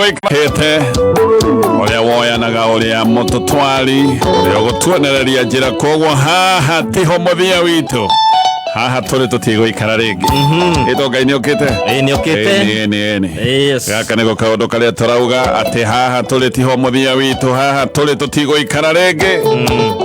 Ũikĩte ũrĩa woyanaga ũrĩa mũtũtwari ũrĩa ũgũtuonereria njĩra, koguo haha tiho mũthia witũ, haha tũrĩ tũtigũikara rĩngĩ. Ĩtwo Ngai nĩ ũkĩte. Ĩĩ, nĩ ũkĩte. Ĩni, ĩni, ĩni. Yes. Gaka nĩko kaũndũ karĩa tũrauga atĩ haha tũrĩ tiho mũthia witũ, haha tũrĩ tũtigũikara rĩngĩ,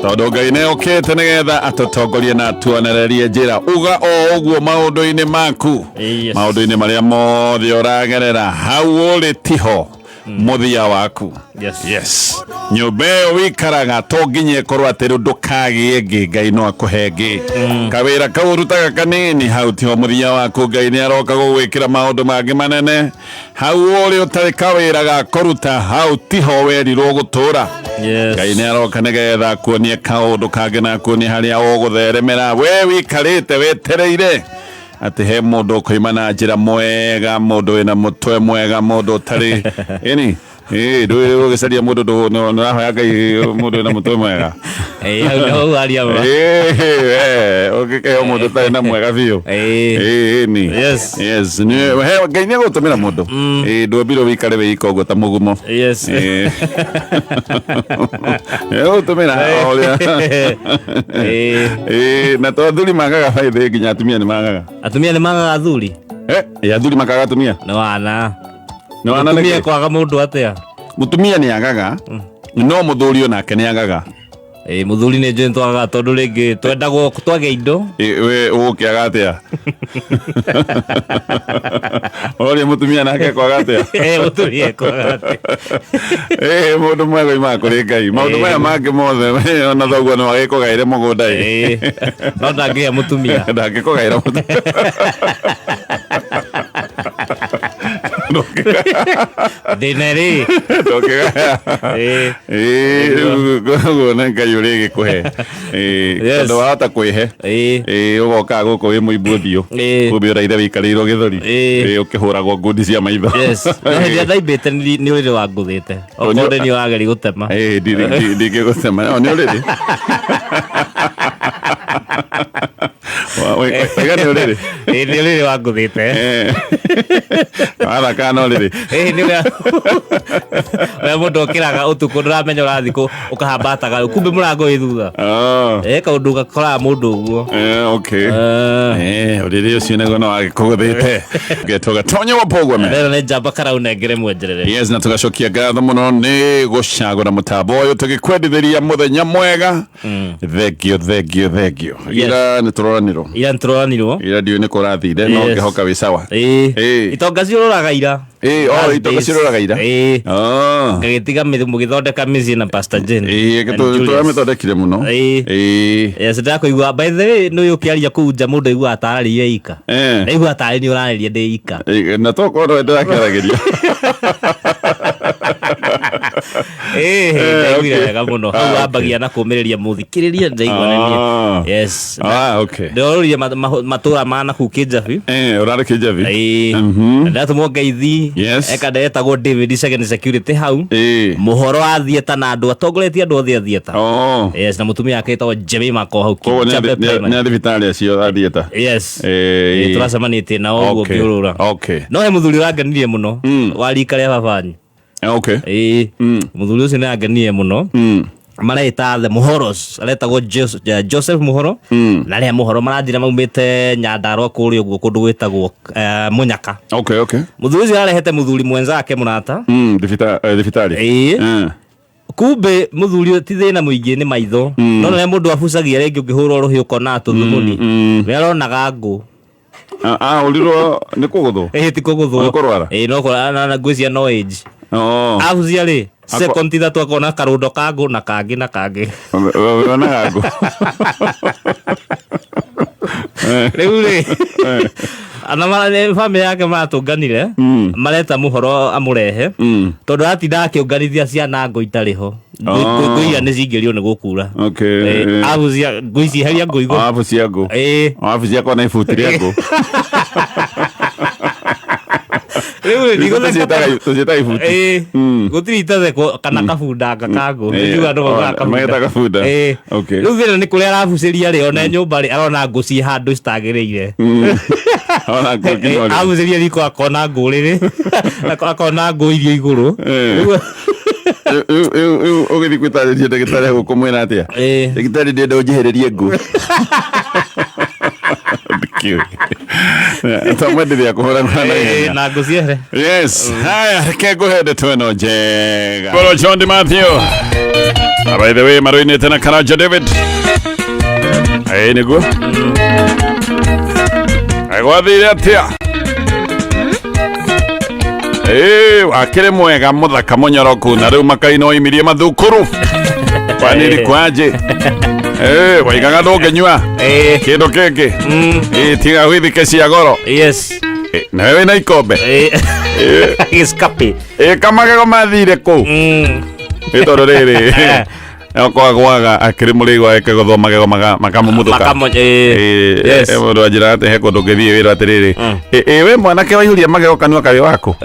tondũ Ngai nĩ ũkĩte nĩgetha atũtongorie na atuonererie njĩra. Uga o ũguo maũndũ-inĩ maku, Yes. maũndũ-inĩ marĩa mothe ũragerera, hau ũrĩ tiho mũthia waku. Yes. Yes, nyũmba ĩyo wikaraga to nginya ĩkorwo atĩ rĩu ndũkagĩe ĩngĩ, Ngai no akũhe ĩngĩ. Kawĩra kau ũrutaga kanini, hau tiho mũthia waku, Ngai nĩ aroka gũgwĩkĩra maũndũ mangĩ manene. Hau ũrĩ ũtarĩ kawĩra ga kũruta, hau tiho werirwo gũtũra. Yes. Ngai nĩ aroka nĩgetha akuonie kaũndũ kangĩ na akuonie harĩa ũgũtheremera. We wikarĩte wetereire atĩ he mũndũ ũkoima na njĩra mwega, mũndũ wĩna mũtwe mwega, mũndũ ũtarĩ ĩni. Ĩĩ, ndũĩ ũgĩcaria mũndũ nĩũrahoya Ngai mũndũ wĩna mũtwe mwega. Ĩĩ, hau nĩho waria ma. Ĩĩ, we, ũngĩkĩheo mũndũ ũtarĩ na mwega biũ. Ĩĩ. Ĩĩ, ĩni. Yes. Yes, Ngai nĩ egũtũmĩra mũndũ. Ĩĩ, ndwombirwo wĩikare wĩ ika ũguo ta mũgumo. Yes. Ĩĩ. Egũtũmĩra o ũrĩa. Ĩĩ. Ĩĩ, na to athuri magaga baithĩ, nginya atumia nĩ magaga. Atumia nĩ magaga athuri? Eh, ĩ, athuri makaga atumia. Nĩ wana. Nĩ wana Mũtumia nĩkĩ? kwaga mũndũ atĩa? Mũtumia nĩ agaga, no mũthuri onake nĩ agaga. Ĩĩ, mũthuri nĩ njũĩ twagaga tondũ rĩngĩ twendagwo twage indo. Ĩ, we ũgũkĩaga atĩa? Ũroria mũtumia nake kwaga atĩa? Ĩĩ, mũthuri ekwaga atĩa? Ĩ, mũndũ mwega oimaga kũrĩ Ngai. Maũndũ maya mangĩ mothe, ona thoguo no agĩkũgaĩre mũgũnda ĩ. Ĩĩ, no ndangĩgĩa mũtumia. Ndangĩkũgaĩra mũtumia. Thĩna rĩ. Ndũngĩgaya. Ĩĩ. Ĩ, rĩu koguo nĩ Ngai ũrĩgĩkũhe. Ĩ, Yes. tondũ wahota kwĩhe. Ĩĩ. Ĩ, ũgoka gũkũ wĩ mũimbu ũthiũ. Ĩĩ. Kumbe ũraire wĩikarĩirwo gĩthũri. Ĩĩ. Ĩ, ũkĩhũragwo ngundi cia maitho. Yes. No hĩndĩ ĩrĩa ndaimbĩte nĩ ũrĩrĩ wangũthĩte. Okorwo nĩ niĩ ũrageria gũtema. Ĩ, ndingĩgũtema. O, nĩ ũrĩrĩ. Waiga nĩ ũrĩrĩ. Ĩĩ, nĩ ũrĩrĩ wangũthĩte. Eh. Wathaka na ũrĩrĩ. Ĩĩ, nĩ ũrĩa ũrĩa mũndũ okĩraga ũtukũ ndũramenya ũrathiĩ kũ ũkahambataga kumbe mũrango wĩ thutha. Oh. Ĩ, kaũndũ gakoraga mũndũ ũguo. Eh, okay. Eh. Eh, ũrĩrĩ ũcio nĩguo no wagĩkũgũthĩte. Getwo Gatonyo wa Pogwame. Rero nĩ njamba karau nengere mwenjerere. Yes, na tũgacokia ngatho mũno nĩ gũcagũra mũtambo ũyũ tũgĩkwendithĩria mũthenya mwega. Thengio, thengio, thengio. Ira nĩ tũroranirwo. Ira nĩtũroranirwo. Ira ndiũĩ nĩ kũrathire, no Yes. ngĩhoka wĩ sawa. Ĩĩ. Ĩĩ. Itonga ciũrũraga ira. Ĩĩ, oh, itonga ciũrũraga ira. Ĩĩ. Oh. Ngagĩtiga mũgĩthondeka mĩciĩ na Pastor Jane. Ĩĩ, And Julius. tũramĩthondekire mũno. Ĩĩ. Ĩĩ. Yes, ndakũigua by the way nĩ ũkĩaria kũu nja mũndũ aiguaga tararĩire ika. Eh. Ndaigua tarĩ nĩ ũrarĩria ndĩ ika. Ĩĩ, na tokorwo no ndĩrakĩaragĩria. Ĩĩ, ndaiguire okay. wega mũno. Ah, Hau okay. wambagia na kũmĩrĩria mũthikĩrĩria ndaigua nĩ niĩ. Ah. Yes. Ah, okay. Ndĩrorire matũra ma nakũu Kĩnjabi. Eh, ũrarĩ Kĩnjabi? Ĩĩ. Na ndatũmwo ngeithi. Yes. Eka ndetagwo David second security hau. Ĩĩ. Mũhoro wa thieta na andũ atongoretie andũ othe a thieta. Oh. Yes, na mũtumia wake etagwo Jemima ko hau Koguo nĩ Kijabe Primary. nĩ a thibitarĩ acio a thieta. Yes. Ĩĩ. Ĩĩ, tũracemanĩtie nao ũguo Okay. ngĩũrũra. Okay. No he mũthuri ũrangenirie mũno wa rika rĩa baba wanyu. Okay. Ĩĩ. Mũthuri ũcio nĩ angenirie mũno. Mareita the Muhoros, aretagwo Joseph Muhoro na arĩa Muhoro maranjĩra maumĩte Nyandarua kũrĩa ũguo kũndũ gwĩtagwo Mũnyaka. Okay. Mũthuri ũcio arehete mũthuri mwenzake mũrata. Thibitarĩ. Ĩĩ. Eh. Kumbe mũthuri ũyũ ti thĩna mũingĩ nĩ maitho. No rĩrĩa mũndũ abucagia rĩngĩ ũngĩhũrwo rũhĩ ũkona tũthumuni. We aronaga ngũ. Ah, ah, ũrirwo nĩ kũgũthwo? Ĩhĩ ti kũgũthwo. Nĩ kũrwara? Ĩĩ no kũrwara na ngwĩciria no age. Oh. Abucia rĩ, second ithatũ akona karũndo ka ngũ na kangĩ na kangĩ. Onaga ngũ. Rĩu rĩ, ana bamĩrĩ yake maratũnganire, mareta mũhoro amũrehe, tondũ aratinda akĩũnganithia ciana ngũ itarĩ ho. Oh. Ngũ iria nĩ cingĩrio nĩ gũkura. Okay. Abucia ngũ ici heria ngũ igũrũ. Abucia ngũ. Ĩĩ. Abucia kona ibuti rĩa ngũ. Rĩu rĩ, ndigũtheka. Tũciĩtaga ibuti. Ĩĩ. Gũtirĩ itathekwo kana kabundanga ka ngũ. Ĩĩ. Nĩnjũĩ andũ maugaga Oh, kabunda. magetaga kabunda. Ĩĩ. Okay. Rĩu thĩna nĩ kũrĩa arabucĩria rĩ, ona nyũmba rĩ, arona ngũ ciĩ handũ citagĩrĩire. Ona ngũ nginya ũrĩrĩ. Agucĩria riko akona ngũ rĩrĩ, akona ngũ irio igũrũ. Eh. Rĩu- rĩu- rĩu ũgĩthiĩ gwĩtarĩria ndagĩtarĩ agũkũmwĩra atĩa? Eh. Ndagĩtarĩ, ndĩrenda ũnjehererie ngũ. Ndikĩũĩ. Twamwenderia kũhũragũra na ihenya. Na ngũ ciehere. Yes, haya, reke ngũhe ndeto ĩno njega. Boro John Di Matthew. Na by the way, marũinĩte na Karanja David. Ĩĩ nĩguo. Gwathire atĩa? Ĩĩ, wakĩrĩ mwega mũthaka mũnyoroku na rĩu makaina oimirie mathukuru. Kwani ilikuwaje? Ĩĩ, waigaga ndũngĩnyua kĩndũ kĩngĩ. Ĩĩ, tiga gwĩthike cia goro. Yes. Ĩĩ, nawe wĩna ikombe. Gĩcikapi. Ĩĩ, kamagego mathire kũ? Nĩ tondũ rĩrĩ okwagwaga akĩrĩ mũrĩgu agĩke gũthwo magego makamumuthũka. Makamo. Ĩĩ, Yes. mũndũ anjĩraga atĩ he kũndũ ũngĩthiĩ wĩrwo atĩrĩrĩ, ĩ we mwanake waihũria magego kanua karĩ waku.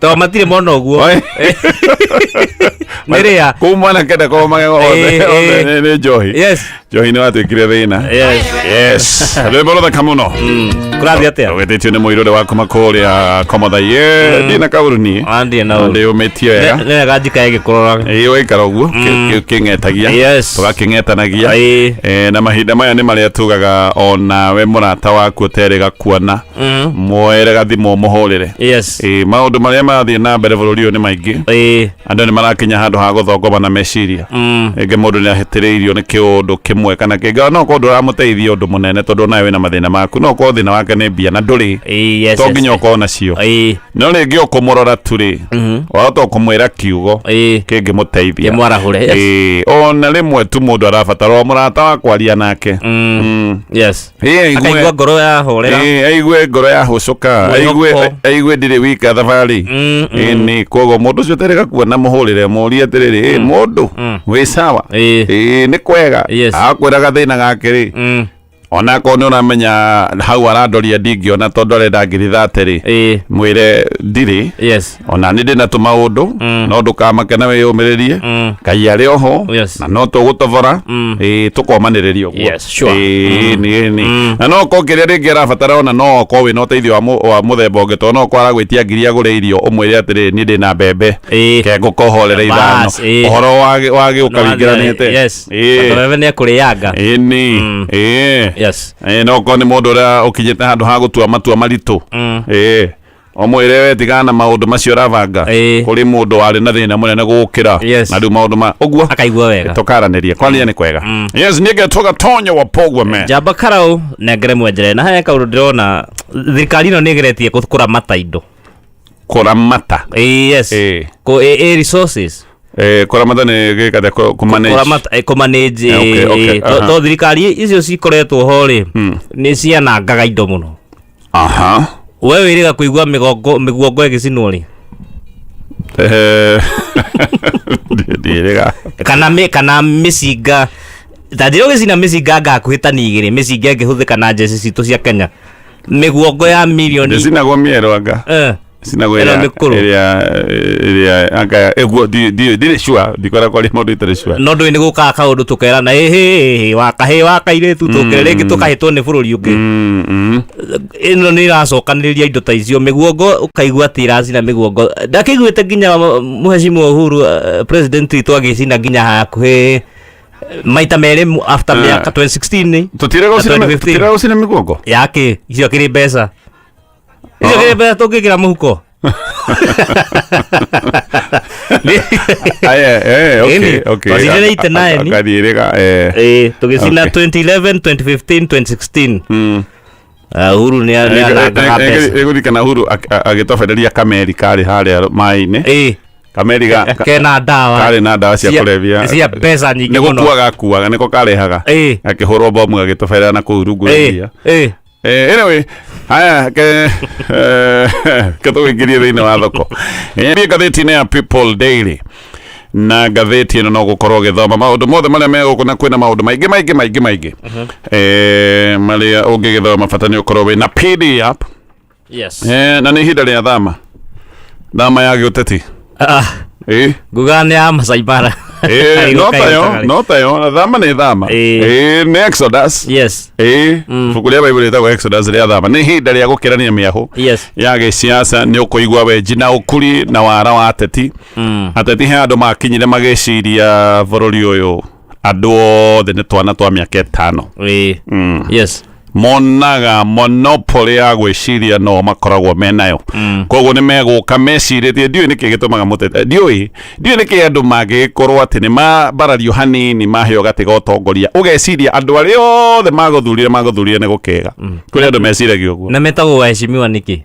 To matirĩ mona ũguo. Oi. Nĩ rĩa. Kũu mwanake ndakorwo magego othe othe nĩ njohi. Njohi nĩ watuĩkire thĩna. Yes, rwĩmbo rũthaka mũno. Kũrathiĩ atĩa? Wĩtĩtio nĩ mũirũrĩ wa kuma kũrĩa komothaie ndina kaũru niĩ. Andiĩ na ũru. Ndĩũmĩtie wega. Nĩ wega njikae gĩkũroraga. Ĩĩ, waikara ũguo kĩng'etagia. Tũgakĩng'etanagia. Na mahinda maya nĩ marĩa tugaga onawe mũrata waku ũterĩga kuona, mwoere gathimũ ũmũhũrĩre. Ĩĩ, maũndũ marĩa marathiĩ na mbere bũrũri ũyũ nĩ maingĩ. Andũ nĩ marakinya handũ ha gũthongoma na meciria. Rĩngĩ mũndũ nĩ ahĩtĩrĩirio nĩ kĩũndũ kĩmwe kana kĩngĩ, no korwo ndũramũteithia ũndũ mũnene tondũ nawe wĩna mathĩna maku, no korwo thĩna wake nĩ mbia na ndũrĩ, to nginya ũkorwo nacio, no rĩngĩ ũkũmũrora tu rĩ, wahota ũkũmwĩra kiugo kĩngĩmũteithia. Kĩmwarahũre, yes. Ĩĩ, ona rĩmwe tu mũndũ arabatara o mũrata wa kwaria nake. Ĩĩ, Akaigua ngoro yahorera. Ĩĩ, aigue ngoro yahũcũka. Mwĩhoko. Aigue ndirĩ wika thabarĩ. Ĩĩ, koguo mũndũ ũcio ũterĩga kuona mũhũrĩre, mũrie atĩrĩrĩ, ĩ mũndũ wĩ sawa? Ĩĩ, nĩ kwega. Akwĩra gathĩna gake rĩ, onakorwo nĩ ũramenya hau arandoria ndingĩona tondũ arenda ngiri 30 rĩ, mwĩre ndirĩ, ona nĩ ndĩna tũmaũndũ, no ndũkamake na wĩyũmĩrĩrie, Ngai arĩ oho na no tũgũtobora. Ĩĩ, tũkomanĩrĩria ũguo. Yes, sure. Ĩĩ, nĩ na no okorwo kĩrĩa rĩngĩ arabatara, ona no okorwo wĩna ũteithio wa mũthemba ũngĩ, tondũ no okorwo aragwĩtia ngiri agũre irio, ũmwĩre atĩrĩrĩ, niĩ ndĩna mbembe, kengũkohorera ithano. Bas, ĩĩ. Ũhoro wa gĩũka wingĩranĩte. Tondũ mbembe nĩ ekũrĩanga. Ĩni, ĩĩ. Ĩĩ, no okorwo nĩ mũndũ ũrĩa ũkinyĩte handũ ha gũtua matua maritũ, ĩĩ, ũmwĩre we tigana na maũndũ macio ũrabanga, kũrĩ mũndũ warĩ na thĩna mũnene gũkĩra, na rĩu maũndũ ma ũguo. Akaigua wega. Tũkaranĩria, kwaria nĩ kwega. Yes, niĩ ngetwo Gatonyo wa Pogwe me. Njamba karau nengere mwenjere na he kaũndũ ndĩrona thirikari ĩno nĩ ĩgeretie kũramata indo. Kũramata? Yes. Kũ resources. Kũramata nĩ gĩkate kũmanage. Kũramata, kũmanage. Okay, To thirikari icio cikoretwo ho rĩ, nĩ cianangaga indo mũno. We wĩrĩga kũigua mĩgongo mĩguongo ĩgĩcinwo rĩ? Ndiĩrĩga. Kana mĩcinga, ta njĩra ũgĩcina mĩcinga ngakuhĩ tani igĩrĩ, mĩcinga ĩngĩhũthĩka na njeci citũ cia Kenya, mĩguongo ya mirioni. Ndĩcinagwo mĩerũ anga? Cinagwo Ĩno ĩrĩa mĩkũrũ. Ĩrĩa anga ĩguo ndirĩ sure, ndikora kwaria maũndũ itarĩ sure. No ndũĩ nĩ gũkaga kaũndũ tũkerana ĩhĩ wakahĩ wa kairĩtu tũkĩre rĩngĩ tũkahĩtwo nĩ bũrũri ũngĩ. Ĩno nĩ ĩracokanĩrĩria indo ta icio, mĩguongo, ũkaigua atĩ ĩracina mĩguongo. Ndakĩiguĩte nginya mũhecimiwa Uhuru, president witũ, agĩcina nginya hakuhĩ maita merĩ after mĩaka 2016 Tũtirega na gũcina 2015. Tũtirega gũcina mĩguongo. Yake icio kĩrĩ mbeca, icio kĩrĩ mbeca tũngĩkĩra mũhuko. Aya, okay. Ĩni, twacinire 89. Akathiĩrĩga. Ĩĩ, tũgĩcina 2011, 2015, 2016. Uhuru nĩ anangaga mbeca. Ĩgũririkana Uhuru agĩtobereria kameri karĩ harĩa maĩ-inĩ. Kameri kena ndawa. Karĩ na ndawa cia kũrebia. Cia mbeca nyingĩ Nĩ mũno. gũkua gakuaga, nĩko karehaga. Gakĩhũrwo bomu gagĩtoberera na kũu rungu rwa iria. Anyway, haya, ke tũgũingĩrie thĩinĩ wa thoko. Thiĩ ngathĩti-inĩ ya People Daily, na ngathĩti ĩno no gũkorwo ũgĩthoma maũndũ mothe marĩa me gũkũ, na kwĩna maũndũ maingĩ maingĩ maingĩ maingĩ marĩa ũngĩgĩthoma, bata nĩ ũkorwo wĩna PD app. Na nĩ ihinda rĩa thama thama ya gĩũteti. Ah, nguga nĩ ya Masai Mara. Ĩĩ, no tayo, Karĩ. no tayo, thama nĩ thama. Ĩĩ. Ĩĩ, nĩ Exodus. Ĩĩ, ibuku rĩa Bible rĩtagwo Exodus rĩa thama. Nĩ ihinda rĩa gũkĩrania mĩahũ ya gĩciaca. Nĩ ũkũigua wenji na ũkuri na wara wa ateti. Ateti he andũ makinyire magĩciria bũrũri ũyũ andũ othe nĩ twana twa mĩaka 5. Monaga monopoly ya gwĩciria no makoragwo menayo, koguo nĩ megũka mecirĩtie. Ndiũĩ nĩkĩ gĩtũmaga mũtete, ndiũĩ nĩkĩ andũ mangĩgĩkorwo atĩ nĩ mambarario hanini maheo gatĩ ga ũtongoria, ũgeciria andũ arĩa othe magũthurire nĩ gũkĩga. Kũrĩ andũ meciragia ũguo. Na metagwo waheshimiwa nĩkĩ?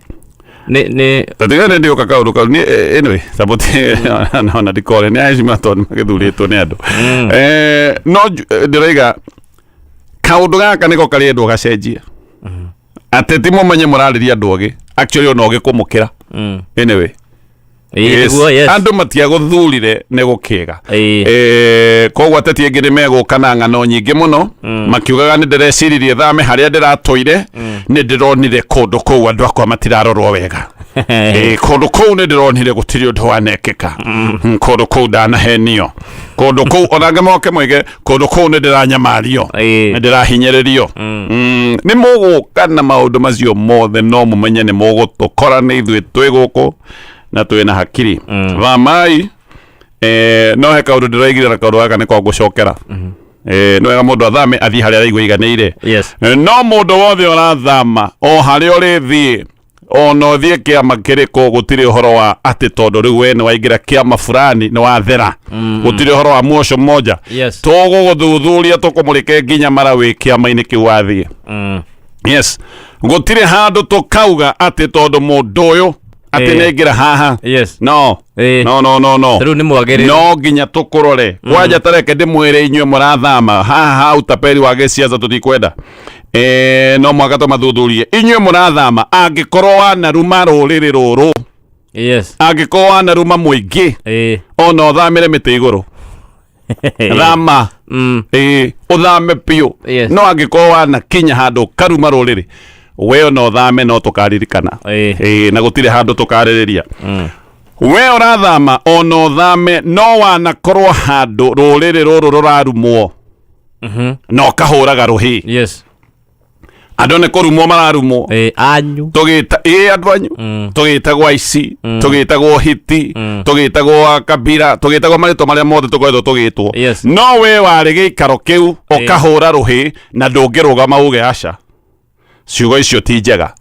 Nĩ Tatiga nĩ ndĩũka kaũndũ kau nĩ anyway sabuti ona ndikore nĩ aheshimiwa tondũ nĩ magĩthurĩtwo nĩ andũ. No ndĩroiga kaũndũ gaka nĩko karĩendwo gacenjie. Ateti mũmenye mũrarĩria andũ ogĩ, actually ona ogĩ kũmũkĩra. Anyway, Ĩĩ, nĩguo, yes. Andũ matiagũthurire nĩ gũkĩga. Koguo ateti aingĩ nĩ megũka na ng'ano nyingĩ mũno makiugaga nĩ ndĩreciririe thame harĩa ndĩratũire, nĩ ndĩronire kũndũ kũu andũ akwa matirarorwo wega. Kũndũ kũu nĩ ndĩronire gũtirĩ ũndũ wanekĩka. Kũndũ kũu ndanahenio, kũndũ kũu ona angĩ moke moige kũndũ kũu nĩ ndĩranyamario, nĩ ndĩrahinyĩrĩrio. Nĩ mũgũka na maũndũ macio mothe, no mũmenye nĩ mũgũtũkora nĩ ithuĩ twĩ gũkũ na twĩ na hakiri. Thamai. No he kaũndũ ndĩroigire na kaũndũ gaka nĩko ngũcokera. Nĩ wega mũndũ athame athiĩ harĩa araigua iganĩire. No mũndũ wothe ũrathama, o harĩa ũrĩthiĩ, ona ũthiĩ kĩama kĩrĩkũ, gũtirĩ ũhoro wa atĩ tondũ rĩu we nĩ waingĩra kĩama fulani nĩ wathera. Gũtirĩ ũhoro wa muoco moja. Tũgũgũthuthuria tũkũmũrĩke nginya mara wĩ kĩama-inĩ kĩu wathiĩ. Yes, gũtirĩ handũ tũkauga atĩ tondũ mũndũ ũyũ atĩ nĩ aingĩra haha. No. No, no, no, no. Rĩu nĩ mwagĩrĩru. No nginya tũkũrore kwanja. Tareke ndĩmwĩre inyuĩ mũrathama haha ha utapeli wa gĩciaca tũtikwenda. No mwaka tũmathuthurie inyuĩ mũrathama. Angĩkorwo wanaruma rũrĩrĩ rũrũ, angĩkorwo wanaruma mũingĩ, ona ũthamĩre mĩtĩ igũrũ, thama. Ũthame biũ. No angĩkorwo wanakinya handũ ũkaruma rũrĩrĩ, we ona ũthame no tũkaririkana. Na gũtirĩ handũ tũkarĩrĩria. We ũrathama, ona ũthame, no wanakorwo handũ rũrĩrĩ rũrũ rũrarumwo na ũkahũraga rũhĩ, andũ nĩ kũrumwo mararumwo. Anyu. Tũgĩta ĩ andũ anyu, tũgĩtagwo aici, tũgĩtagwo hiti, tũgĩtagwo a kabira, tũgĩtagwo marĩtwa marĩa mothe tũkoretwo tũgĩtwo. No we warĩ gĩikaro kĩu ũkahũra rũhĩ na ndũngĩrũgama uge aca, ciugo icio ti njega,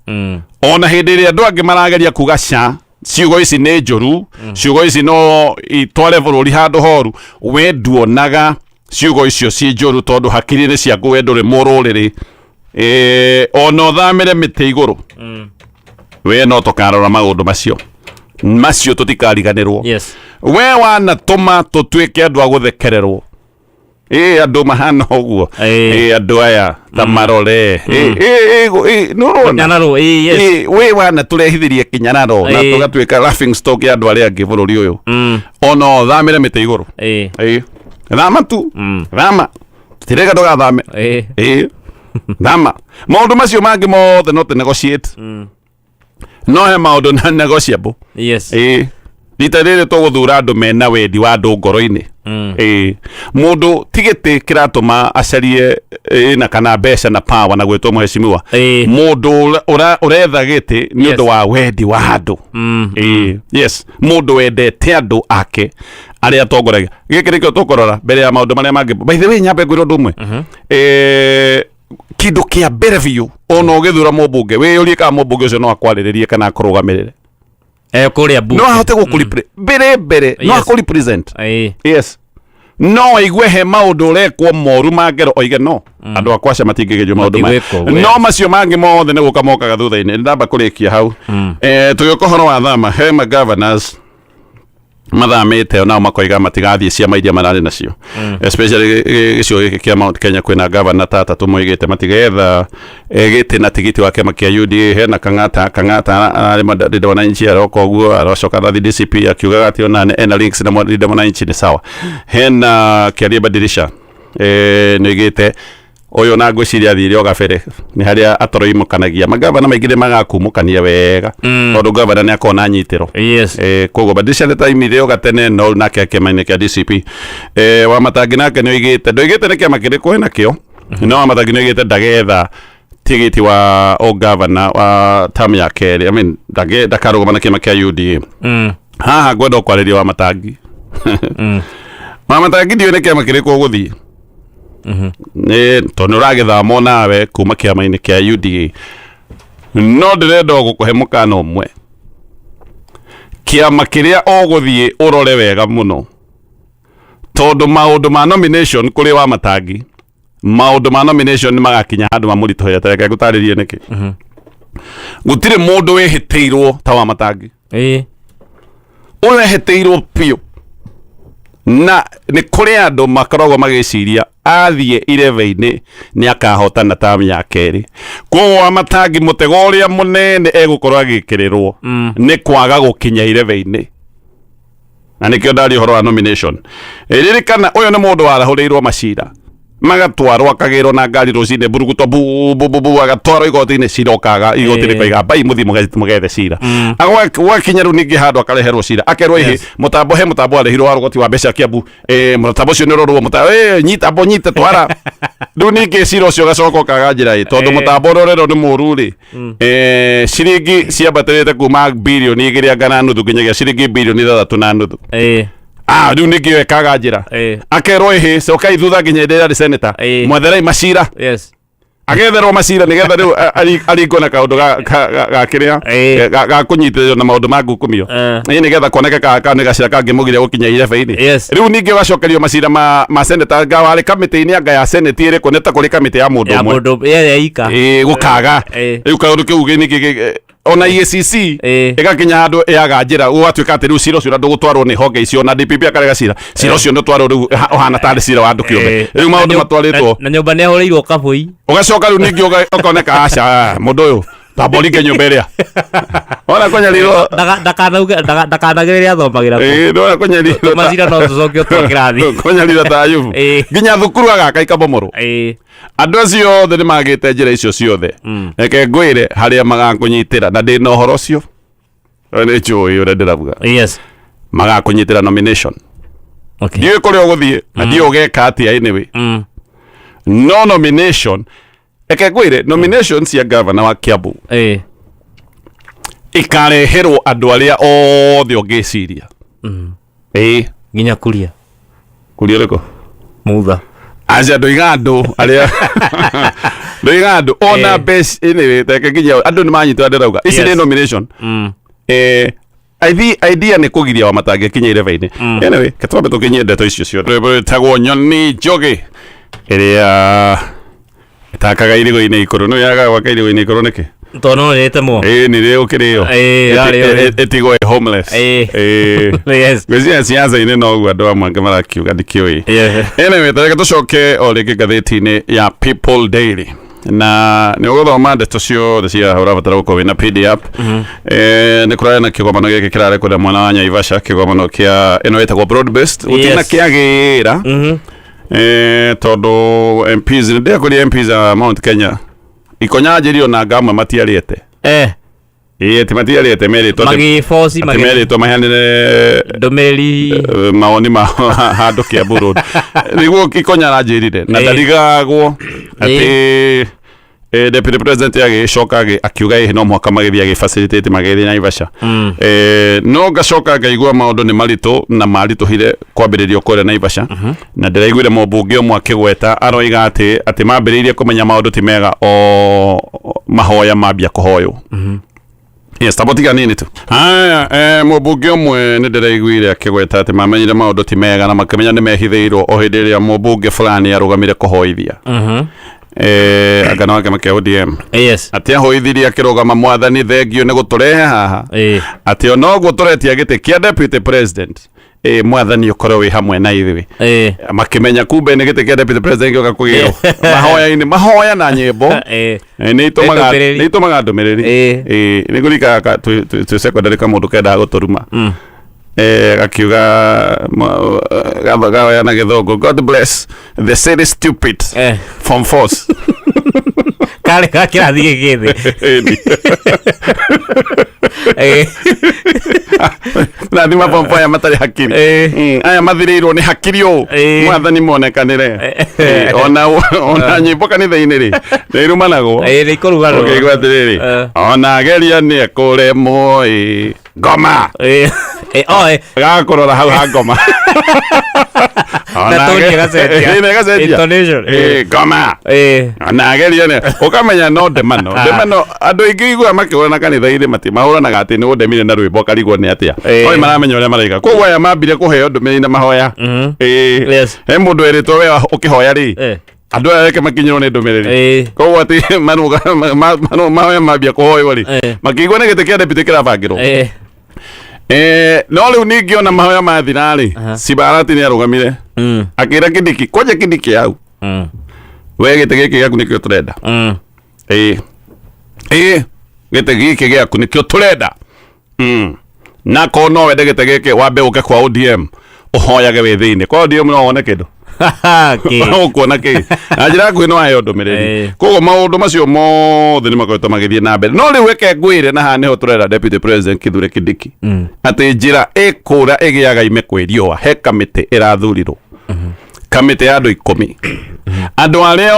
ona hĩndĩ ĩrĩa andũ angĩ marageria kuga ca ciugo ici nĩ njũru, ciugo ici no itware bũrũri handũ horu, we nduonaga ciugo icio ci njũru tondũ hakiri-inĩ ciaku we ndũrĩ mũrũrĩrĩ. Ona ũthamĩre mĩtĩ igũrũ, we no tũkarora maũndũ macio tũtikariganĩrwo. We wanatũma tũtuĩke andũ a gũthekererwo. Ĩ andũ mahana ũguo. Ĩ andũ aya ta marore. Ĩ, nĩ ũrona? Nyararo, yes. Ĩ, we wanatũrehithĩrie kĩnyararo na tũgatuĩka laughing stock ya andũ arĩa angĩ bũrũri ũyũ. Ona ũthamĩre mĩtĩ igũrũ. Ĩ, thama tu. Thama, tirega ndũgathame. Ĩ, thama. Maũndũ macio mangĩ mothe no tũ negotiate, no he maũndũ na negotiable. Ĩ, rita rĩrĩ tũgũthura andũ mena wendi wa andũ ngoro-inĩ. Ĩ, mũndũ ti gĩtĩ kĩratũma acarie na kana mbeca na power na gwĩtwo mheshimiwa. Mũndũ ũretha gĩtĩ nĩ ũndũ wa wendi wa andũ. Ĩ, yes, mũndũ wendete andũ ake arĩa atongoragia. Gĩkĩ nĩkĩo tũkũrora mbere ya maũndũ marĩa mangĩ. By the way, nyambe ngwĩre ũndũ ũmwe. Kĩndũ kĩa mbere biũ, ona ũgĩthura mũmbunge, wĩyũrie kana mũmbunge ũcio no akwarĩrĩrie kana akũrũgamĩrĩre. Kũrĩa bunge. No ahote gũkũ mbere mbere, no akũ represent. Yes, no aigue he maũndũ ũrekwo moru ma ngero, oige no andũ akwa acio matingĩgerio maũndũ maya. Matigwĩkwo ũguo, No yes. macio mangĩ mothe nĩ gũka mokaga thutha-inĩ. Ndamba kũrĩkia hau. Tũgĩũka ũhoro wa thama, he ma governors mathamĩte onao makoiga matigathiĩ ciama iria mararĩ nacio, especially gĩcigo gĩkĩ kĩa Mount Kenya. Kwĩna governor ta atatũ moigĩte matigetha gĩtĩ na tigiti wa kĩama kĩa UDA. Hena Kang'ata. Kang'ata ararĩ Linda Mwananchi, aroka ũguo arocoka arathiĩ DCP akiugaga atĩ ona ena links na Linda Mwananchi, nĩ sawa. Hena Kĩarie Badirisha, nĩoigĩte Ũyũ na ngwĩciria athire o gabere nĩ harĩa atoroimũkanagia magavana maingĩ nĩ magakumũkania wega, tondũ gavana nĩ akoragwo na nyitĩro. Koguo Badilisha taimire o gatene, no nake kĩama-inĩ kĩa DCP. Wamatangi nake nĩ oigĩte, ndoigĩte nĩ kĩama kĩrĩkũ enakĩo, no Wamatangi nĩ oigĩte ndagetha tigiti wa ũgavana wa term ya kerĩ, I mean, ndakarũgama na kĩama kĩa UDA. Haha ngwenda kwarĩria Wamatangi. Wamatangi, ndiũĩ nĩ kĩama kĩrĩkũ ũgũthiĩ, nĩ tondũ nĩ ũragĩthama nawe kuma kĩama-inĩ kĩa UDA, no ndĩrenda o gũkũhe mũkana ũmwe. Kĩama kĩrĩa ũgũthiĩ ũrore wega mũno, tondũ maũndũ ma nomination kũrĩ Wamatangi, maũndũ ma nomination nĩ magakinya handũ mamũritũhĩre. Tareke ngũtarĩrie nĩkĩ. Gũtirĩ mũndũ wĩhĩtĩirwo ta Wamatangi. Ũyũ ehĩtĩirwo biũ, na nĩ kũrĩ andũ makoragwo magĩciria athiĩ irebe-inĩ nĩ akahotana tamu ya kerĩ. Koguo Wamatangi, mũtego ũrĩa mũnene egũkorwo agĩkĩrĩrwo nĩ kwaga gũkinya irebe-inĩ, na nĩkĩo ndaria ũhoro wa nomination. Ririkana ũyũ nĩ mũndũ warahũrĩirwo macira, magatwarwo, akagĩrwo na ngari rũcinĩ, mburuguto bu bu bu bu, agatwarwo igoti-inĩ, cira ũkaga igoti rĩkoiga mbai, mũthiĩ mũgethe cira. Gwakinya rĩu ningĩ handũ akareherwo cira, akerwo ĩhĩ mũtambo, he mũtambo arĩhirwo wa rũgoti wa mbeca Kiambu, mũtambo ũcio nĩ ũrorwo, nyita ambo nyite twara. Rĩu ningĩ cira ũcio ũgacoka ũkaga njĩra ĩ, tondũ mũtambo ũrĩa ũrerwo nĩ mũru rĩ, ciringi ciambatĩrĩte kuma 2.5 birioni anga na nuthu nginyagia ciringi 6.5 birioni. Rĩu ningĩ ĩkaga njĩra, akerwo ĩhĩ, cokai thutha nginya hĩndĩ ĩrĩa arĩ senator, mwetherai macira. Agetherwo macira nĩgetha rĩu aringwo na kaũndũ ga kĩrĩa ga kũnyitĩrĩrwo na maũndũ ma ngukumio. Ĩ nĩgetha kuoneke ka nĩ gacira kangĩmũgiria gũkinya irebe-inĩ. Rĩu ningĩ ũgacokerio macira ma senator, anga warĩ kamĩtĩ-inĩ anga ya senate ĩrĩkũ, nĩ ta kũrĩ kamĩtĩ ya mũndũ ya ũmwe mũndũ ye ika. Ĩ, gũkaga. Rĩu kaũndũ kĩu ningĩ ona EACC ĩgakinya handũ yaga njĩra, gũgatuĩka atĩ rĩu cira ũcio ndũgũtwarwo nĩ honge icio, na DPP akarega cira, cira ũcio ndũtwarwo, rĩu ũhana tarĩ cira wa andũ kĩũmbe. Rĩu maũndũ matwarĩtwo Na nyũmba nĩ ahũrĩirwo kabũi. Ũgacoka rĩu ningĩ ũkoneka aca mũndũ ũyũ tamborike nyũmba ĩrĩa ona kũnyarirwo. Ndakanauge ndakanagĩrĩre athomagĩra kũ. Ĩ, ndona kũnyarirwo Macira no tũcokio twa kĩrathi. Kũnyarira ta Ayubu. Nginya thukuru agaka ikamomorwo. Andũ acio othe nĩ magĩte njĩra icio ciothe. Reke ngwĩre harĩa magakũnyitĩra, na ndĩna ũhoro ũcio, nĩ njũĩ ũrĩa ndĩrauga. Magakũnyitĩra nomination. Ndiũĩ kũrĩa ũgũthiĩ na ndiũĩ ũgeka atĩa, anyway, no nomination, reke ngwĩre, nomination cia gavana wa Kiambu ikareherwo andũ arĩa othe ũngĩciria. Ĩĩ. Nginya kuria. Kuria ũrĩkũ? Mutha. Aca, ndoiga andũ arĩa, ndoiga andũ ona mbeca. Anyway, reke nginya andũ nĩ manyitwo ndĩrauga ici nĩ nomination. Idea nĩ kũgiria wa matangĩkinya irebe-inĩ. Anyway, ke twambe tũkinyie ndeto icio ciothe. Rwĩmbo rwĩtagwo Nyoni Njũgĩ ĩrĩa ĩtakaga irigũ-inĩ ikũrũ. Nĩ yagaga gwaka irigũ-inĩ ikũrũ nĩkĩ? Tondũ no rĩtemwo. Ĩĩ, nĩ rĩ ũkĩrĩo. Yarĩo. Ĩtigwo ĩ homeless. Yes. Ngwĩciria ciaca-inĩ noguo andũ amwe angĩ marakiuga, ndikĩũĩ. Anyway, tareke tũcoke o rĩngĩ ngathĩti-inĩ ya People Daily, na nĩ ũgũthoma ndeto ciothe cia ũrabatara gũkorwo wĩna PDF. Nĩ kũrarĩ na kĩgomano gĩkĩ kĩrarĩ kũrĩa mwena wa Naivasha, kĩgomano kĩa ĩno ĩtagwo broad based, gũtirĩ na kĩagĩra. Tondũ MPs nĩ ndĩrakũria, MPs a Mount Kenya ikonyanjĩrio na ngamwe matiarĩte. Ĩĩ, atĩ matiarĩte, merĩtwo Magĩboci atĩ merĩtwo maheanĩre ndũmĩrĩri mawoni ma handũ Kiambu Road, nĩguo Ikonya aranjĩrire na ndarigagwo atĩ deputy president agĩcoka akiuga ĩhĩ no mũhaka magĩthiĩ agĩfacilitate magĩthiĩ Naivasha. No ngacoka ngaigua maũndũ nĩ maritũ na maritũhire kwambĩrĩrio kũrĩa Naivasha, na ndĩraiguire mũmbunge ũmwe akĩgweta aroiga atĩ mambĩrĩirie kũmenya maũndũ ti mega o mahoya mambia kũhoywo. Yes, tabo tiga nini tu. Haya, mũmbunge ũmwe nĩ ndĩraiguire akĩgweta atĩ mamenyire maũndũ ti mega na makĩmenya nĩ mehithĩirwo o hĩndĩ ĩrĩa mũmbunge fulani arũgamire kũhoithia. Anga nĩ wa kĩama kĩa ODM. Atĩ ahoithirie akĩrũgama, "Mwathani, thengio nĩ gũtũrehe haha." Atĩ ona ũguo tũretia gĩtĩ kĩa deputy president. Mwathani ũkorwo wĩ hamwe na ithuĩ. Makĩmenya kumbe nĩ gĩtĩ kĩa deputy president gĩoka kũgĩrwo. Mahoya-inĩ, mahoya na nyĩmbo. Nĩ itũmaga Ndũmĩrĩri. nĩ itũmaga ndũmĩrĩri. Nĩ ngũrikaga twĩ secondary kamũndũ kendaga gũtũruma. Gakiuga gathagaoya na gĩthũngũ, "God bless the city stupid form force." Karĩ ga kĩrathi gĩkĩ thĩ. Rathima form four aya matarĩ hakiri. Aya mathirĩirwo nĩ hakiri ũũ. Mwathani monekanĩre. Ona nyĩmbo kanitha-inĩ rĩ, nĩ irumanagwo. Ĩ, nĩ ikũrugarwo. Ũkĩigua atĩrĩrĩ, ona ageria nĩ ekũremwo ĩ ngoma. Oh. Gakũrora hau ha ngoma. Na tone ĩgacenjia. Ĩ, na ĩgacenjia. Intonation. Ĩ, ngoma. Na ageria nĩ ũkamenya no ndemano ndemano. Andũ aingĩ igua makĩhũrana kanitha-inĩ mati mahũranaga atĩ nĩ ũndemire na rwĩmbo karigwo nĩ atĩa. Oi maramenya ũrĩa maraiga, koguo aya mambire kũheo ndũmĩrĩri na mahoya. He mũndũ erĩtwo we ũkĩhoya rĩ, andũ aya reke makinyĩrwo nĩ ndũmĩrĩri. Koguo atĩ mahoya mambia kũhoywo rĩ, makĩigua nĩ gĩtĩ kĩa deputy kĩrabangĩrwo. No rĩu ningĩ ona mahoya mathira rĩ, Sibarati nĩ arũgamire akĩra Kindiki, kwanja Kindiki hau, we gĩtĩ gĩkĩ gĩaku nĩkĩo tũrenda. Ĩĩ ĩĩ, gĩtĩ gĩkĩ gĩaku nĩkĩo tũrenda. Na korwo no wende gĩtĩ gĩkĩ, wambe ũke kwa ODM ũhoyage wĩ thĩinĩ kwa ODM, no wone kĩndũ. Kĩ? Ũkuona kĩ na njĩra nguhĩ no aheo ndũmĩrĩri. Koguo maũndũ macio mothe nĩ makoretwo magĩthiĩ na mbere, no rĩu reke ngwĩre, na haha nĩho tũrera Deputy President Kithure Kindiki atĩ njĩra ĩkũra ĩgĩaga ime kwĩ riũa. He kamĩtĩ ĩrathurirwo, kamĩtĩ ya andũ 10. Andũ arĩa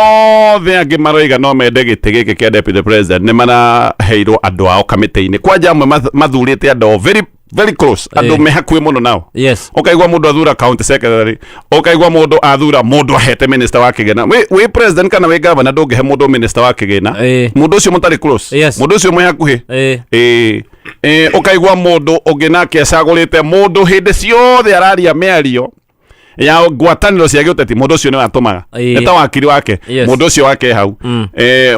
othe angĩ maroiga no mende gĩtĩ gĩkĩ kĩa deputy president nĩ maraheirwo andũ ao kamĩtĩ-inĩ. Kwanja amwe mathurĩte andũ ao very very close, andũ me hakuhĩ mũno nao. Ũkaigua mũndũ athura county secretary, ũkaigua mũndũ athura mũndũ ahete minister wa kĩgĩna. Wĩ president kana wĩ governor, ndũngĩhe mũndũ minister wa kĩgĩna mũndũ ũcio mũtarĩ close, mũndũ ũcio mwĩ hakuhĩ. Ĩĩ. Ĩĩ, ũkaigua mũndũ ũngĩ nake acagũrĩte mũndũ hĩndĩ ciothe araria mĩario ya ngwatanĩro cia gĩũteti, mũndũ ũcio nĩwe atũmaga. Nĩ ta wakiri wake. Mũndũ ũcio wake hau.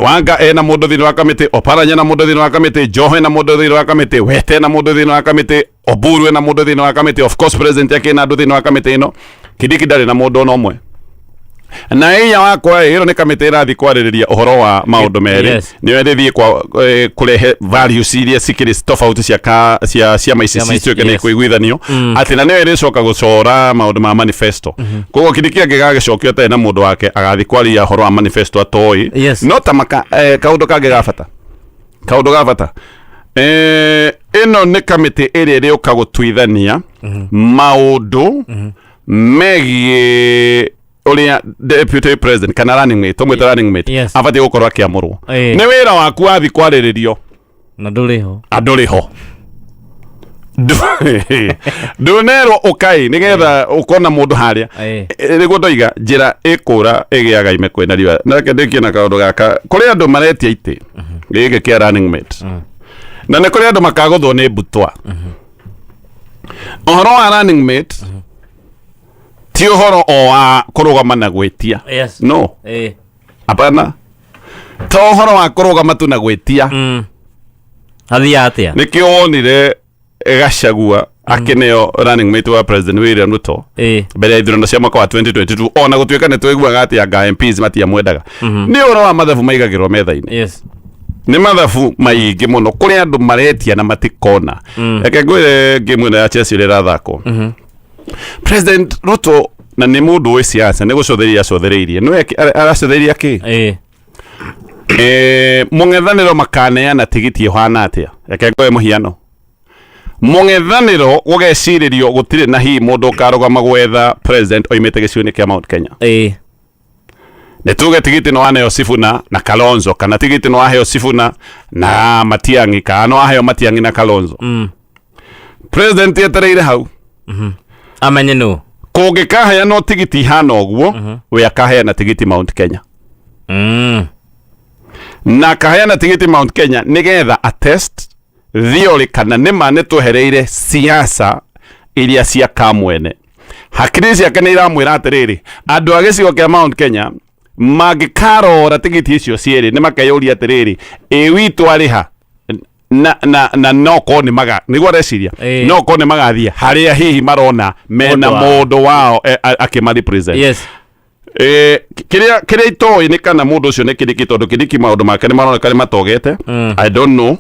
Wanga ena mũndũ thĩinĩ wa kamĩtĩ, Oparanya na mũndũ thĩinĩ wa kamĩtĩ, Joho ena mũndũ thĩinĩ wa kamĩtĩ, Wete ena mũndũ thĩinĩ wa kamĩtĩ, Oburu ena mũndũ thĩinĩ wa kamĩtĩ, of course president akĩ na andũ thĩinĩ wa kamĩtĩ ĩno. Kindiki ndarĩ na mũndũ ona ũmwe na iya wakwa. Ĩno nĩ kamĩtĩ ĩrathiĩ kwarĩrĩria ũhoro wa maũndũ merĩ. Nĩyo ĩrĩthiĩ kwa kũrehe values iria cikĩrĩ tofauti cia cia ciama ici Ciama ici, cituĩke nĩ ikũiguithanio atĩ na nĩyo ĩrĩcoka gũcora maũndũ ma manifesto. Koguo Kindiki angĩgagĩcokio atarĩ na mũndũ wake agathiĩ kwaria ũhoro wa manifesto atoĩ. No ta maka, kaũndũ kangĩ ga bata, kaũndũ ga bata, ĩno nĩ kamĩtĩ ĩrĩa ĩrĩũka gũtuithania maũndũ megiĩ ũrĩa deputy president kana running mate, tũmwĩte running mate, abatiĩ gũkorwo akĩamũrwo. Nĩ wĩra waku wathi kwarĩrĩrio. Na ndũrĩ ho. Andũrĩ ho. Ndũnerwo ũkai nĩgetha ũkona mũndũ harĩa. Nĩguo ndoiga njĩra ĩkũra ĩgĩaga ime kwĩna riũa. Na reke ndĩkie na kaũndũ gaka. Kũrĩ andũ maretia itĩ gĩkĩ kĩa running mate, na nĩ kũrĩ andũ makagũthwo nĩ mbutwa. Ũhoro wa running mate ti ũhoro o wa kũrũgama na gwĩtia. No hapana, to ũhoro wa kũrũgama tu na gwĩtia. Hathiaga atĩa? Nĩkĩo wonire Gachagua akĩneo running mate wa President William Ruto mbere ya ithurano cia mwaka wa 2022, ona gũtuĩka nĩ twaiguaga atĩ anga MPs matiamwendaga. Nĩ ũhoro wa mathabu maigagĩrwo metha-inĩ. Nĩ mathabu maingĩ mũno. Kũrĩ andũ maretia na matikona. Reke ngwĩre, game ĩno ya Chelsea ĩrĩa ĩrathakwo, President Ruto na nĩ mũndũ wĩ siasa, nĩ gũcũthĩrĩria acũthĩrĩirie nĩwe aracũthĩrĩria kĩ. Mũng'ethanĩro makaneana tigiti ĩhana atĩa? Reke ngoe mũhiano. Mũng'ethanĩro gũgecirĩrio gũtirĩ na hihi mũndũ ũkarũgama gwetha president oimĩte gĩcigo-inĩ kĩa Mount Kenya. Nĩ tuge tigiti nĩ waneo Sifuna na Kalonzo, kana tigiti nĩ waheo Sifuna na Matiang'i, kana nĩ waheo Matiang'i na Kalonzo. President etereire hau amenye nũ. Kũngĩkaheanwo tigiti ihana ũguo, we akaheana tigiti Mount Kenya. Na akaheana tigiti Mount Kenya nĩgetha atest theory kana nĩma nĩ twehereire siasa iria cia kamwene. Hakiri ciake nĩ iramwĩra atĩrĩrĩ, andũ a gĩcigo kĩa Mount Kenya mangĩkarora tigiti icio cierĩ nĩ makeyũria atĩrĩrĩ, ĩ witũ arĩha na no korwo nĩ maga nĩguo areciria. No korwo nĩ magathiĩ harĩa hihi marona mena Mũndũ wao. Mũndũ wao akĩma represent. Kĩrĩa itoĩ nĩ kana mũndũ ũcio nĩ Kindiki, tondũ Kindiki maũndũ make nĩ maroneka nĩ matogete. I don't know.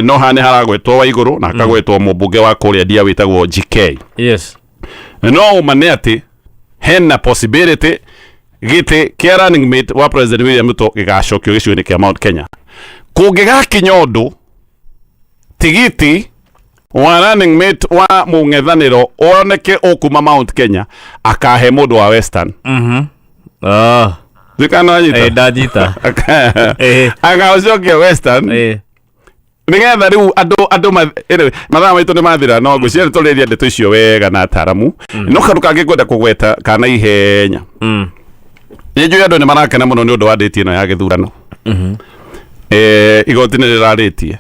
No haha nĩ haragwetwo wa igũrũ na hakagwetwo mũmbunge wa kũrĩa ndia wĩtagwo GK. No ũma nĩ atĩ hena possibility gĩtĩ kĩa running mate wa President William Ruto gĩgacokio gĩcigo-inĩ kĩa Mount Kenya. Kũngĩgakinya ũndũ tigiti wa running mate wa mũng'ethanĩro woneke ũkuma Mount Kenya, akahe mũndũ wa Western. Ah. Ndikana wanyita? Eh, ndanyita. Agaũcokia Western nĩgetha rĩu andũ anyway, mathaa maitũ nĩ mathira, no ngwĩciria nĩ tũrĩria ndeto icio wega na ataramu. No kaũndũ kangĩ ngwenda kũgweta kana ihenya, nĩ njũĩ andũ nĩ marakena mũno nĩ ũndũ wa ndĩti ĩno ya gĩthurano. Igoti nĩ rĩrarĩtie,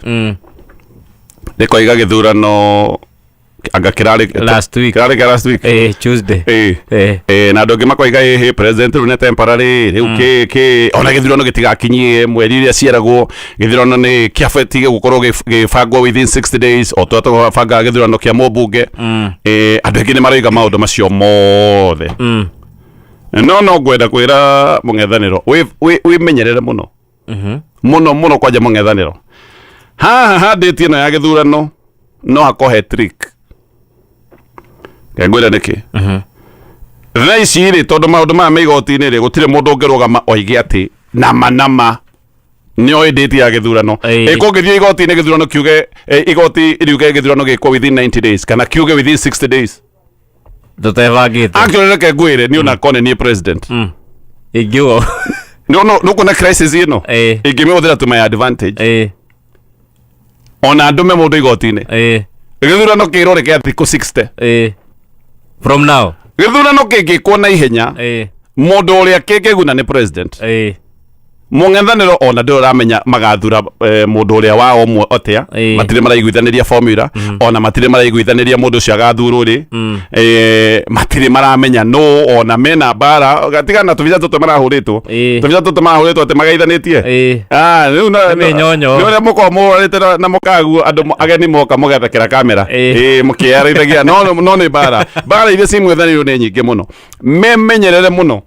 rĩkoiga gĩthurano anga kĩrarĩ Last week. Kĩrarĩ kĩa last week. Tuesday. Na andũ angĩ makoiga ĩhĩ, president rĩu nĩ temporary rĩu, kĩ ona gĩthurano gĩtigakinyie mweri iria cieragwo. Gĩthurano nĩ kĩabatiĩ gũkorwo gĩbangwo within 60 days, o tũrĩa tũbangaga gĩthurano kĩa mũmbunge. Andũ aingĩ nĩ maroiga maũndũ macio mothe, no ngwenda kwĩra mũng'ethanĩro wĩmenyerere mũno mũno mũno, kwanja mũng'ethanĩro haha handĩti ĩno ya gĩthurano no hakohe trick. Ngwĩra nĩkĩ. Thaa ici rĩ, tondũ maũndũ maya me igoti-inĩ rĩ, gũtirĩ mũndũ ũngĩrũgama oige atĩ nama nama nĩ oĩ date ya gĩthurano. Ĩkũngĩthiĩ igoti-inĩ, gĩthurano kiuge, igoti riuge gĩthurano gĩkwo within 90 days kana kiuge within 60 days, Tũtebangĩte. Actually, reke ngwĩre, niĩ ona kone niĩ president, Ingiuga. Nĩ crisis ĩno ingĩmĩhũthĩra to my advantage, ona ndũme mũndũ igoti-inĩ, gĩthurano kĩrwo rĩkĩa thikũ 60. From now. Gĩthurano kĩngĩkwo na ihenya, mũndũ ũrĩa kĩngĩguna nĩ president. Mũng'ethanĩro ona ndĩrĩ ũramenya magathura mũndũ ũrĩa wao ũmwe atĩa. Matirĩ maraiguithanĩria formula, ona matirĩ maraiguithanĩria mũndũ ũcio agathurwo rĩ. Matirĩ maramenya no ona mena mbara gatigana na tũbica tũtũ marahũrĩtwo, tũbica tũtũ marahũrĩtwo atĩ magaithanĩtie. Ah, rĩu Nĩ mĩnyonyo. Nĩ ũrĩa mũkoragwo mũrorete na mũkaguo andũ ageni moka mũgathekera kamera. Mũkĩyarĩithagia, no nĩ mbara, mbara iria ci mwethanĩro nĩ nyingĩ mũno. Memenyerere mũno,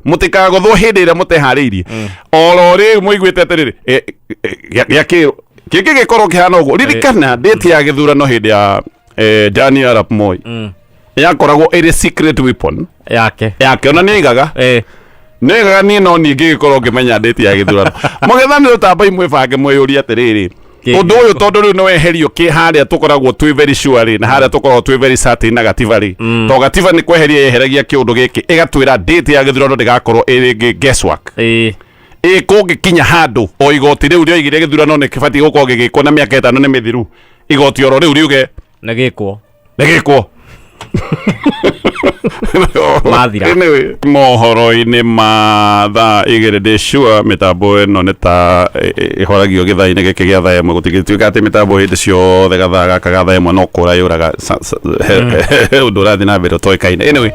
mũtikagũthwo hĩndĩ ĩrĩa mũteharĩirie. Oro rĩu mũiguĩte atĩrĩrĩ, gĩa kĩngĩ gĩkorwo kĩhana ũguo. Ririkana date ya gĩthurano hĩndĩ ya Daniel Arap Moi yakoragwo ĩrĩ secret weapon yake. Yake. Ona nĩ oigaga, nĩ niĩ no niĩ ngĩgĩkorwo ngĩmenya date ya gĩthurano. Mũng'ethanĩro, tambai mwĩbange, mwĩyũrie atĩrĩrĩ, ũndũ ũyũ tondũ rĩu nĩ weherio kĩ harĩa tũkoragwo twĩ very sure rĩ, na harĩa tũkoragwo twĩ very certain na gatiba rĩ, to gatiba nĩ kweheria yeheragia kĩũndũ gĩkĩ, ĩgatwĩra date ya gĩthurano ndĩgakorwo ĩrĩ guesswork. Ĩ kũngĩkinya handũ o igoti rĩu rĩoigire gĩthurano nĩ kĩbatiĩ gũkorwo gĩgĩkwo na mĩaka 5 nĩ mĩthiru, igoti oro rĩu riuge Nĩ gĩkwo. Nĩ gĩkwo. Mathira. Anyway, mohoro-inĩ ma thaa 2, ndĩ sure mĩtambo ĩno nĩ ta ĩhoragio gĩthaa-inĩ gĩkĩ gĩa thaa 1. Gũtingĩtuĩka atĩ mĩtambo hĩndĩ ciothe gathaa gaka ga thaa 1 no kũra yũraga. He ũndũ ũrathiĩ na mbere ũtoĩkaine. Anyway.